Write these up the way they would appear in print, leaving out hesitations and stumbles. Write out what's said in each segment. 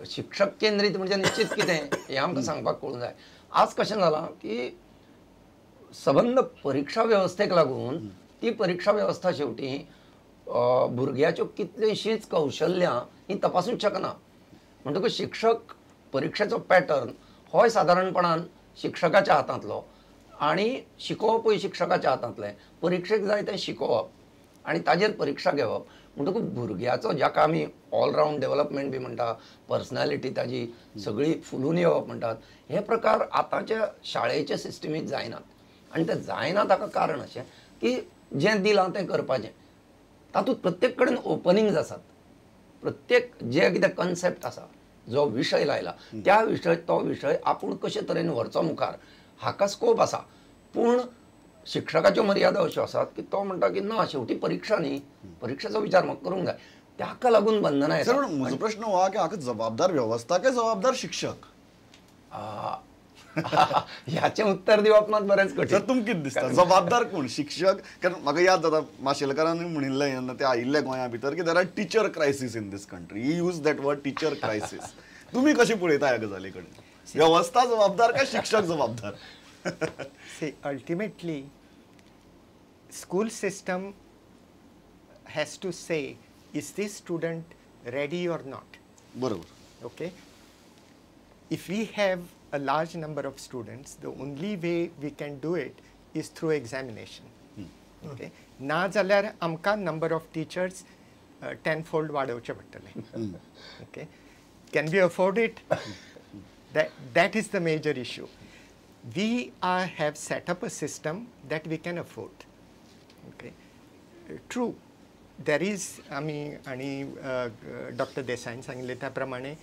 शिक्षक केंद्रीत म्हणजे निश्चित कितें हें आमकां सांगपाक कळूंक जाय. आज कशें जालां की सबंद परिक्षा वेवस्थेक लागून ती परिक्षा वेवस्था शेवटी भुरग्याच्यो कितलींशींच कौशल्यां ही तपासूंक शकना. म्हणटकूच शिक्षक परिक्षेचो पॅटर्न होय सादारणपणान शिक्षकाच्या हातांतलो आनी शिकोवपूय शिक्षकाच्या हातांतलें. परिक्षेक जाय तें शिकोवप आनी ताजेर परिक्षा घेवप. म्हणटकूच भुरग्याचो जाका आमी ऑलरावंड डेवलपमेंट बी म्हणटा, पर्सनॅलिटी ताजी सगळी फुलून येवप म्हणटात, हे प्रकार आतांच्या शाळेच्या सिस्टमींत जायनात. आनी ते जायना ताका कारण अशें की जें दिलां तें करपाचें. तातूंत प्रत्येक कडेन ओपनिंग्स आसात. प्रत्येक जे कितें कन्सेप्ट आसा, जो विशय लायला त्या विशय तो विशय आपूण कशे तरेन व्हरचो मुखार हाका स्कोप आसा. पूण शिक्षकाच्यो मर्यादा अश्यो आसात की तो म्हणटा की ना, शेवटी परिक्षा न्ही, परिक्षेचो विचार म्हाका करूंक जाय. ताका लागून बंधनां येतात. म्हजो प्रश्न हो की हाका जबाबदार वेवस्था काय जबाबदार शिक्षक? ह्याचें उत्तर दिवप मात बरेंच कठीण. तुमकां कितें दिसता जबाबदार कोण, शिक्षक? कारण म्हाका याद जाता माशेलकारांनी म्हणिल्लें जेन्ना ते आयिल्ले गोंया भितर की there are teacher crisis in this country. He use that word teacher crisis. तुमी कशें पळयता ह्या गजाली कडेन, वेवस्था जबाबदार काय शिक्षक जबाबदार? See, ultimately, school system has to say, is this student ready or not? बरोबर. Okay. If we have a large number of students, the only way we can do it is through examination. Okay. ना जाल्यार आमकां number of teachers tenfold वाडोवचें पडटलें. Okay. Can we afford it? That is the major issue. We have set up a system that we can afford. Okay. True, there is, आमी आनी doctor देसाईन सांगिल्लें त्या प्रमाणे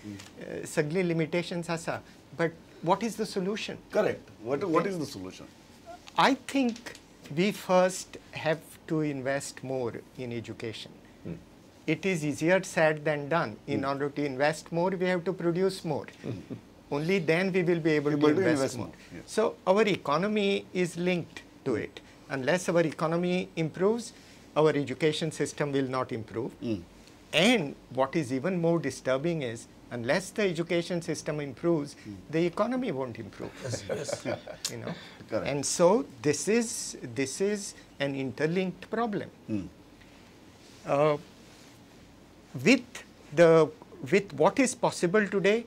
सगळीं लिमिटेशन्स आसा, but what is the solution? Correct. What is the solution? I think we first have to invest more in education. It is easier said than done. In order to invest more, we have to produce more. Only then we will be able to invest more. Yes. So our economy is linked to it. Unless our economy improves, our education system will not improve. And what is even more disturbing is, unless the education system improves, the economy won't improve. Yes, yes. You know? Correct. And so this is an interlinked problem. With what is possible today,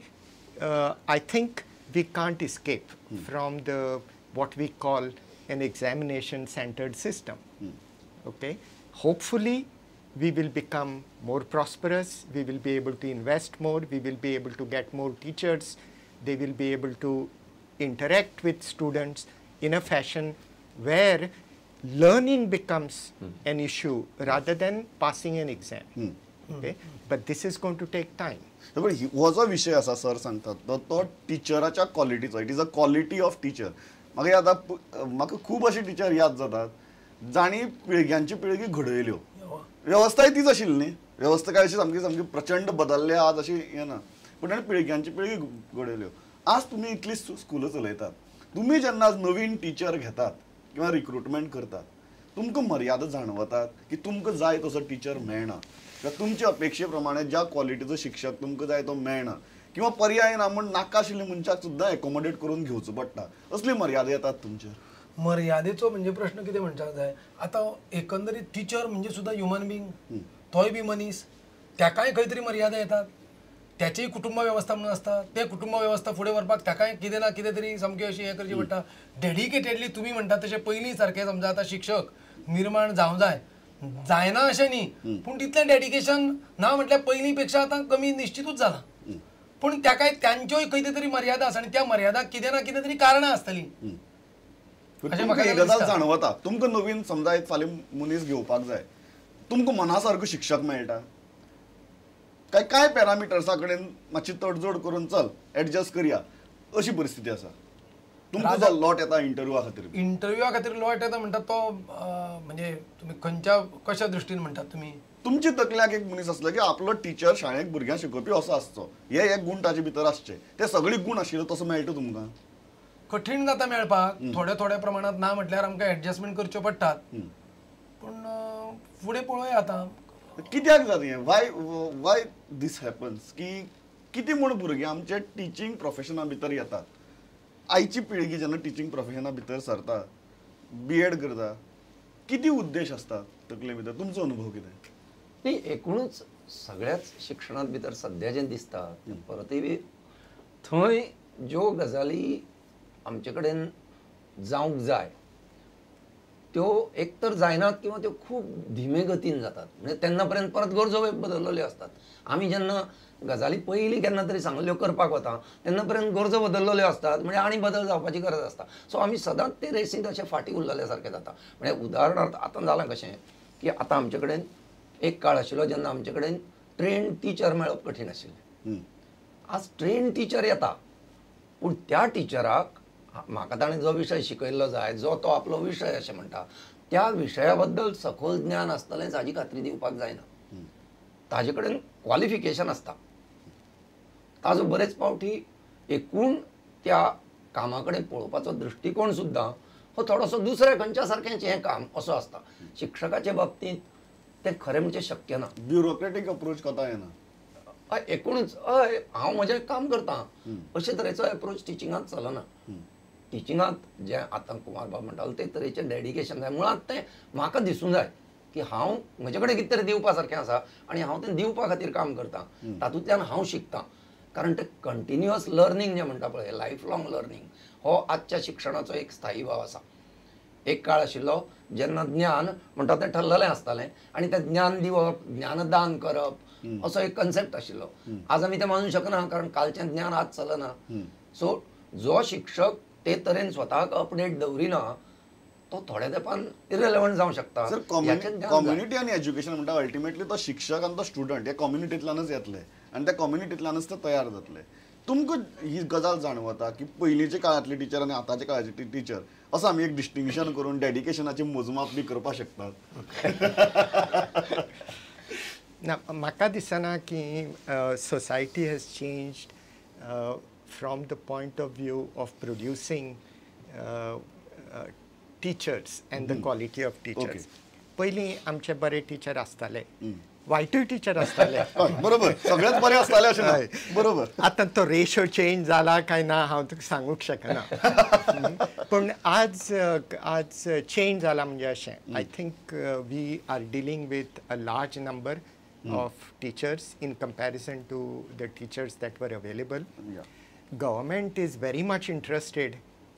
I think we can't escape from the what we call an examination-centered system. Okay. Hopefully, we will become more prosperous. We will be able to invest more. We will be able to get more teachers. They will be able to interact with students in a fashion where learning becomes an issue rather than passing an exam. Okay? But this is going to take time. पण हो जो विषय आसा sir सांगतात तो टिचराच्या क्वॉलिटीचो. It is a quality of teacher. म्हाका याद म्हाका खूब अशे टिचर याद जातात जांणी पिळग्यांची पिळगी घडयल्यो. वेवस्थाय तीच आशिल्ली न्ही, वेवस्था काय अशी सामकी सामकी प्रचंड बदलल्या आज अशी हें ना, पूण ताणें पिळग्यांची पिळगी घडयल्यो. आज तुमी इतली स्कुलां चलयतात, तुमी जेन्ना आज नवीन टिचर घेतात किंवा रिक्रुटमेंट करतात, तुमकां मर्यादा जाणवतात की तुमकां जाय तसो टिचर मेळना किंवा तुमचे अपेक्षे प्रमाणे ज्या क्वॉलिटीचो शिक्षक तुमकां जाय तो मेळना किंवा पर्याय ना म्हूण नाका आशिल्ल्या मनशाक सुद्दां एकोमोडेट करून घेवचो पडटा, असली मर्यादा येतात तुमचेर? मर्यादेचो म्हणजे प्रश्न कितें म्हणपाक जाय, आतां एकंदरीत टिचर म्हणजे सुद्दां ह्युमन बींग, तोय बी मनीस, ताकाय खंय तरी मर्यादा येतात. त्याचीय कुटुंब वेवस्था म्हणून आसता, ते कुटुंब वेवस्था फुडें व्हरपाक ताकाय कितें ना कितें तरी सामकी अशी हें करची पडटा. डेडिकेटेडली तुमी म्हणटा तशें पयलीं सारकें समजा आतां शिक्षक निर्माण जावंक जाय, जायना अशें न्ही, पूण तितलें डेडिकेशन ना म्हटल्यार पयलीं पेक्षा आतां कमी निश्चितूच जालां. पूण ताकाय तांच्योय खंय तरी मर्यादा आसा आनी त्या मर्यादा कितें ना कितें तरी कारणां आसतलीं. ही गजाल जाणवता तुमकां नवीन समजा एक फाल्यां मनीस घेवपाक जाय, तुमकां मना सारको शिक्षक मेळटा काय काय पॅरामिटर्सा कडेन मातशी तडजोड करून चल एडजस्ट करया अशी परिस्थिती आसा? तुमकां जो लॉट येता इंटरव्यूआ खातीर, इंटरव्यूआ खातीर लॉट येता म्हणटा तो म्हणजे तुमी खंयच्या कशा दृश्टीन म्हणटात तुमी? तुमची तकल्याक एक मनीस आसलो की आपलो टिचर शाळेक भुरग्यांक शिकोवपी असो आसचो, हे एक गूण ताजे भितर आसचे, ते सगळे गूण आशिल्ले तसो मेळटा तुमकां? कठीण जाता मेळपाक, थोड्या थोड्या प्रमाणांत ना म्हटल्यार आमकां एडजस्टमेंट करच्यो पडटात, पूण फुडें पळोवया आतां कित्याक जाता हें. वाय वाय दीस हॅपन्स की कितें म्हूण भुरगीं आमच्या टिचींग प्रोफेशना भितर येतात. आयची पिळगी जेन्ना टिचींग प्रोफेशना भितर सरता, बी एड करता, कितें उद्देश आसता तकले भितर, तुमचो अनुभव कितें? न्ही, एकूणच सगळ्याच शिक्षणांत भितर सद्या जें दिसता परतय बी थंय ज्यो गजाली आमचे कडेन जावंक जाय त्यो एक तर जायनात किंवा त्यो खूब धीमे गतीन जातात. म्हणजे तेन्ना पर्यंत परत गरजो बदललेल्यो आसतात. आमी जेन्ना गजाली पयलीं केन्ना तरी सांगल्यो करपाक वता तेन्ना पर्यंत गरजो बदललेल्यो आसतात, म्हणजे आनी बदल जावपाची गरज आसता. सो आमी सदांच ते रेसींत अशें फाटीं उरलेले सारकें जाता. म्हणजे उदाहरणार्थ आतां जालां कशें की आतां आमचे कडेन एक काळ आशिल्लो जेन्ना आमचे कडेन ट्रेन्ड टिचर मेळप कठीण आशिल्लें. आज ट्रेन्ड टिचर येता, पूण त्या टिचराक म्हाका ताणें जो विशय शिकयल्लो जाय, जो तो आपलो विशय अशें म्हणटा, त्या विशया बद्दल सखोल ज्ञान आसतलेंच हाजी खात्री दिवपाक जायना. ताजे कडेन क्वॉलिफिकेशन आसता, ताजो बरेच फावटी एकूण त्या कामा कडेन पळोवपाचो दृश्टिकोण सुद्दां हो थोडोसो दुसऱ्या खंयच्या सारकेंच हें काम असो आसता. शिक्षकाचे बाबतींत तें खरें म्हणजे शक्य ना. ब्युरोक्रेटीक अप्रोच कोता येना. हय, एकूणच हय हांव म्हजें काम करता अशे तरेचो एप्रोच टिचिंगांत चलना. टिचिंगांत जें आतां कुमारबाब म्हणटालो ते तरेचें डेडिकेशन जाय. मुळांत तें म्हाका दिसूंक जाय की हांव म्हजे कडेन कितें तरी दिवपा सारकें आसा आनी हांव तें दिवपा खातीर काम करता, तातूंतल्यान हांव शिकतां. कारण तें कंटिन्युअस लर्नींग जें म्हणटा पळय, लायफ लॉंग लर्नींग हो आजच्या शिक्षणाचो एक स्थायी भाव आसा. एक काळ आशिल्लो जेन्ना ज्ञान म्हणटा तें ठरलेलें आसतालें आनी तें ज्ञान दिवप, ज्ञानदान करप असो एक कन्सेप्ट आशिल्लो. आज आमी तें मानूंक शकना, कारण कालचें ज्ञान आज चलना. सो जो शिक्षक ते तरेन स्वताक अपडेट दवरिना तो थोड्या तेंपान इरेलेवंट जावंक शकता. सर, कम्युनिटी आनी एज्युकेशन म्हणटा अल्टिमेटली तो शिक्षक आनी तो स्टुडंट ह्या कम्युनिटींतल्यानच येतले आनी त्या कम्युनिटींतल्यानच ते तयार जातले. तुमकां ही गजाल जाणवता की पयलींच्या काळांतली टिचर आनी आतांच्या काळाची टिचर असो आमी एक डिस्टिंक्शन करून डेडिकेशनाची मोजमाप बी करपाक शकतात? ना, म्हाका दिसना की society has changed from the point of view of producing teachers and the quality of teachers. पयलीं आमचे बरे टिचर आसताले, वायटूय टिचर आसताले. बरोबर, सगळेच बरे आसताले अशें ना. बरोबर. आतां तो रेशो चेंज जाला काय ना हांव तुका सांगूंक शकना, पूण आज आज चेंज जाला. म्हणजे अशें I think we are dealing with a large number of teachers in comparison to the teachers that were available. Government is very much interested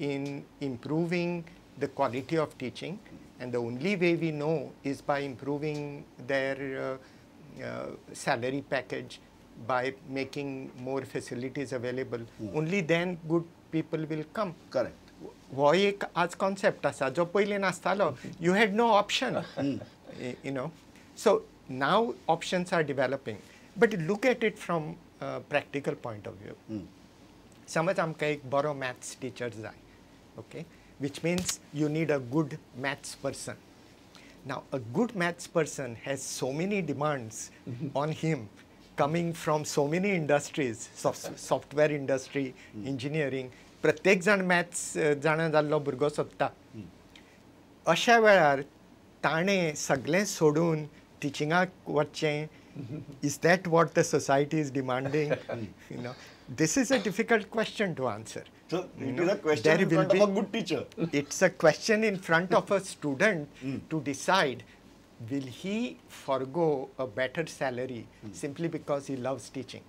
in improving the quality of teaching, and the only way we know is by improving their salary package, by making more facilities available. Only then good people will come. Correct. हो एक आज concept आसा जो पयलीं नासतालो. You had no option, you know. So now options are developing, but look at it from practical point of view. समज आमकां एक बरो मॅथ्स टिचर जाय, okay, which means you need a good maths person. Now a good maths person has so many demands on him coming from so many industries, software industry, engineering. प्रत्येक जाण maths जाणा जाल्लो भुरगो सोदता. अशा वेळार ताणें सगळें सोडून टिचिंगाक वचचें, is that what the society is demanding? You know, this is a difficult question to answer. So it is a question in front of a good teacher. It's a question in front of a student to decide, will he forgo a better salary simply because he loves teaching?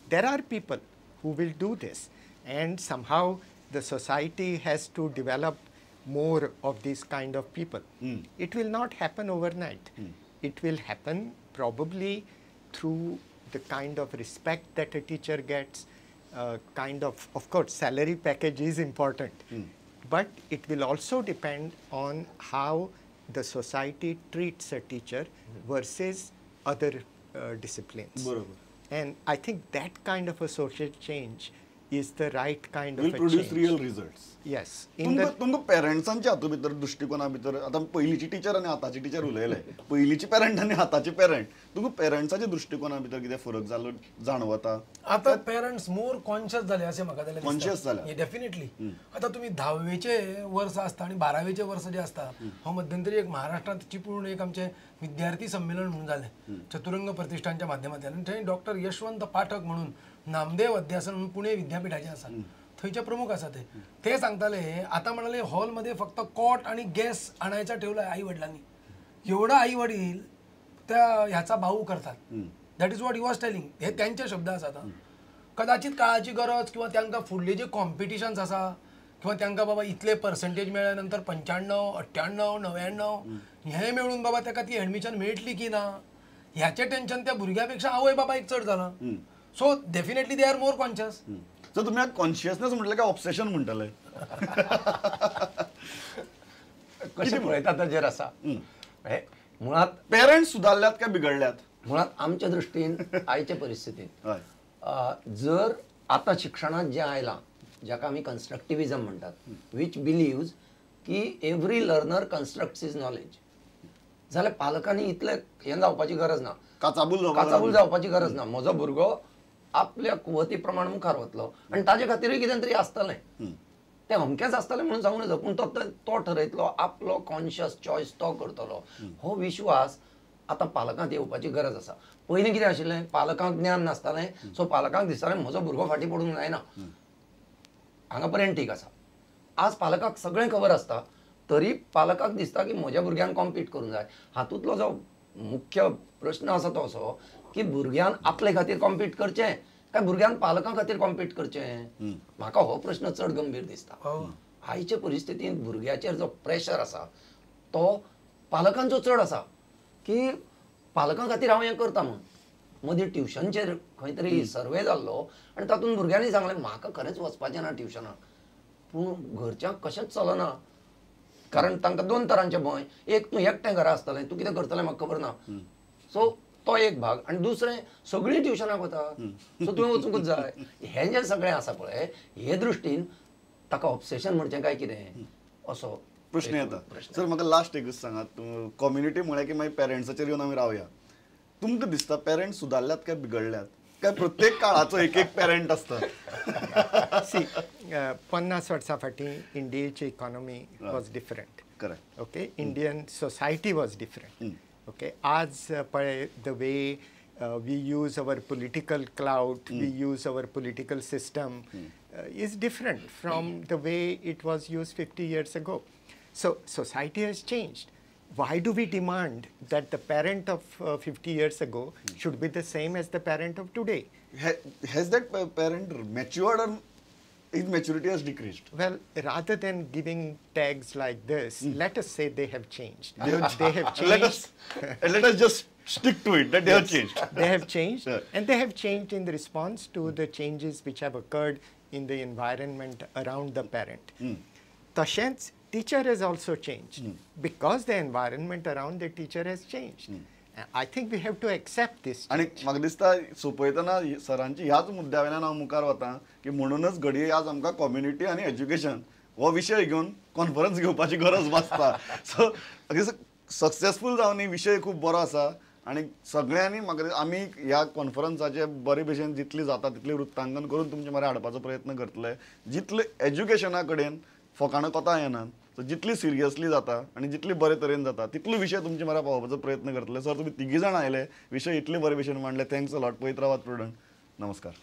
There are people who will do this, and somehow the society has to develop more of these kind of people. It will not happen overnight. It will happen probably through the kind of respect that a teacher gets, kind of course, salary package is important, but it will also depend on how the society treats a teacher versus other disciplines. Barobar. And I think that kind of a social change is the right kind will of a produce change. Real results. Yes. तुमकां पेरंट्सांच्या हातूंत भितर दृश्टिकोना भितर आतां पयलींची teacher आनी आतांची teacher उलयले, पयलींची पेरंट आनी आतांचे पेरंट, तुमकां पेरंट्साच्या दृश्टिकोना भितर कितें फरक जालो जाणवता? आतां पेरंट्स मोर कॉन्शियस जाले अशें म्हाका जाल्यार कॉन्शियस जाले डेफिनेटली. आतां तुमी 10वेचे वर्स आसता आनी 12वेचे वर्स जे आसता, हो मध्यंतरी एक महाराष्ट्रांत चिपळूण एक आमचें विद्यार्थी संमेलन म्हणून जालें चतुरंग प्रतिष्ठानच्या माध्यमांतल्यान, आनी थंय डॉक्टर यशवंत पाठक म्हणून नामदेव अध्यासन म्हणून पुणे विद्यापीठाचे आसा, थंयचे प्रमुख आसा ते, ते सांगताले आतां म्हणाले हॉलमध्ये फक्त कॉट आणि गॅस आणायचा ठेवला आई वडिलांनी, एवढा आई वडील त्या ह्याचा भाऊ करतात. That is what you was telling, हे त्यांचे शब्द आसा. आतां कदाचित काळाची गरज किंवा तांकां फुडले जे कॉम्पिटिशन्स आसा किंवा तांकां बाबा इतले पर्संटेज मेळ्ळ्या नंतर 95, 98, 99 हे मेळून बाबा ताका ती एडमिशन मेळटली की ना ह्याचें टेन्शन त्या भुरग्या पेक्षा आवय बापायक चड जालां. So definitely they are more conscious. So तुमी कॉन्शियसनेस म्हटलें काय ऑब्सेशन म्हणटले? कशें पळयता ताजेर आसा. मुळात पेरंट्स सुदारल्यात काय बिगडल्यात? मुळात आमच्या दृश्टीन आयचे परिस्थितीत जर आतां शिक्षणांत जें आयलां जाका आमी कन्स्ट्रक्टिविजम म्हणटात, which believes की every learner constructs his knowledge, जाल्यार पालकांनी इतलें हें जावपाची गरज ना, काचाबूल जावपाची गरज ना. म्हजो भुरगो आपल्या कुवती प्रमाण मुखार वतलो आनी ताजे खातीरूय कितें तरी आसतलें, तें अमकेंच आसतलें म्हणून सांगू नजो, पूण तो ठरयतलो, आपलो कॉन्शियस चॉयस तो करतलो. हो विश्वास आतां पालकांत येवपाची गरज आसा. पयलीं कितें आशिल्लें, पालकांक ज्ञान नासतालें, सो पालकांक दिसतालें म्हजो भुरगो फाटीं पडूंक जायना, हांगा पर्यंत ठीक आसा. आज पालकांक सगळें खबर आसता तरी पालकांक दिसता की म्हज्या भुरग्यान कॉम्पीट करूंक जाय. हातूंतलो जो मुख्य प्रश्न आसा तो असो की भुरग्यान आपले खातीर कॉम्पीट करचें काय भुरग्यान पालकां खातीर कॉम्पीट करचें? म्हाका हो प्रश्न चड गंभीर दिसता. आयचे परिस्थितींत भुरग्याचेर जो प्रेशर आसा तो पालकांचो चड आसा की पालकां खातीर हांव हें करता म्हूण. मदीं ट्युशनचेर खंय तरी सर्वे जाल्लो आनी तातूंत भुरग्यांनी सांगलें म्हाका खरेंच वचपाचें ना ट्युशनाक, पूण घरच्यांक कशेंच चलना, कारण तांकां दोन तरांचे भंय, एक तूं एकटें घरा आसतलें, तूं कितें करतलें म्हाका खबर ना, सो तो एक भाग, आनी दुसरें सगळीं ट्युशनाक वता सो तुवें वचूंकच जाय. हें जें सगळें आसा पळय हे दृश्टीन ताका ऑब्सेशन म्हणचें काय कितें असो प्रश्न येता. सर म्हाका लास्ट एकूच सांगात, कम्युनिटी म्हळ्यार की मागीर पेरंट्साचेर येवन आमी रावया, तुमकां दिसता पेरंट्स सुदारल्यात काय बिगडल्यात काय प्रत्येक काळाचो एक एक पेरंट आसता? सी 50 वर्सां फाटीं इंडियेची economy was different, correct, okay, Indian society was different, okay. आज पळय the way we use our political clout, we use our political system is different from the way it was use 50 years ago. So society has changed. Why do we demand that the parent of 50 years ago should be the same as the parent of today? Has that parent matured or his maturity has decreased? Well, rather than giving tags like this, let us say they have changed. They have changed. Let us just stick to it that they have changed. They have changed, and they have changed in the response to the changes which have occurred in the environment around the parent. Tashench, teacher has also changed because the environment around the teacher has changed. I think we have to accept this. आनी म्हाका दिसता सोंपयतना सरांची ह्याच मुद्द्या वयल्यान हांव मुखार वता की म्हणूनच घडये आज आमकां कम्युनिटी आनी एज्युकेशन हो विशय घेवन कॉन्फरन्स घेवपाची गरज भासता. सो सक्सेसफूल जावन विशय खूब बरो आसा आनी सगळ्यांनी म्हाका आमी ह्या कॉन्फरन्साचे बरे भशेन जितली जाता तितली वृत्तांकन करून तुमचे मरे हाडपाचो प्रयत्न करतले. जितले एज्युकेशना कडेन फकाणां कोता येनात, सो जितली सिरियसली जाता आनी जितली बरे तरेन जाता तितलो विशय तुमचे मरे पावोवपाचो प्रयत्न करतले. सर तुमी तिगी जाण आयले, विशय इतले बरे भशेन मांडले, thanks a lot. पळयत रावात प्रुडंट. नमस्कार.